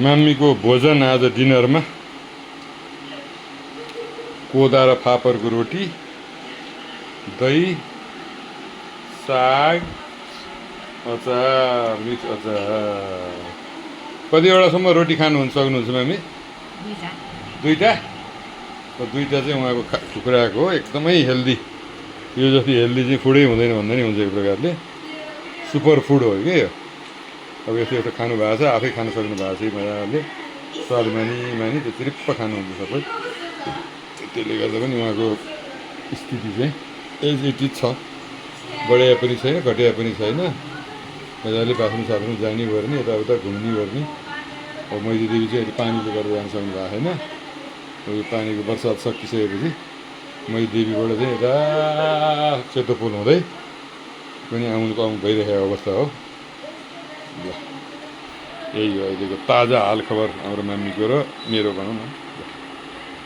माम्मीको भोजन आज डिनरमा कोदा र फापरको रोटी, दही, साग, अचार, मिक्स अचार। कतिवटासम्म रोटी खानुहुन्छ सक्नुहुन्छ मामी? दुईवटा? दुईवटा चाहिँ उहाँको टुक्राएको हो, एकदमै हेल्दी। यो जति हेल्दी चाहिँ फुडै हुँदैन भन्दा नि हुन्छ एक प्रकारले। सुपर फुड हो कि यो। अब यस्तो यस्तो खानु भएको छ, आफै खान सक्नु भएको छ मजाले। स्वाद मानी त्यो त्रिप्प खानुहुन्छ सबै। त्यसले गर्दा पनि उहाँको स्थिति चाहिँ एज इट इज छ। बढिया पनि छैन, घटिया पनि छैन। मजाले बाथरुम साथरुम जाने गर्ने, यताउता घुम्ने गर्ने। अब मैती देवी चाहिँ अहिले पानीले गर्दा जान सक्नु भएको छैन। यो पानीको बर्सात सकिसकेपछि मैती देवीबाट चाहिँ यता सेतो पुल हुँदै पनि आउनु भइरहेको अवस्था हो। ल, यही हो अहिलेको ताजा हालखबर हाम्रो मामीको र मेरो भनौँ न।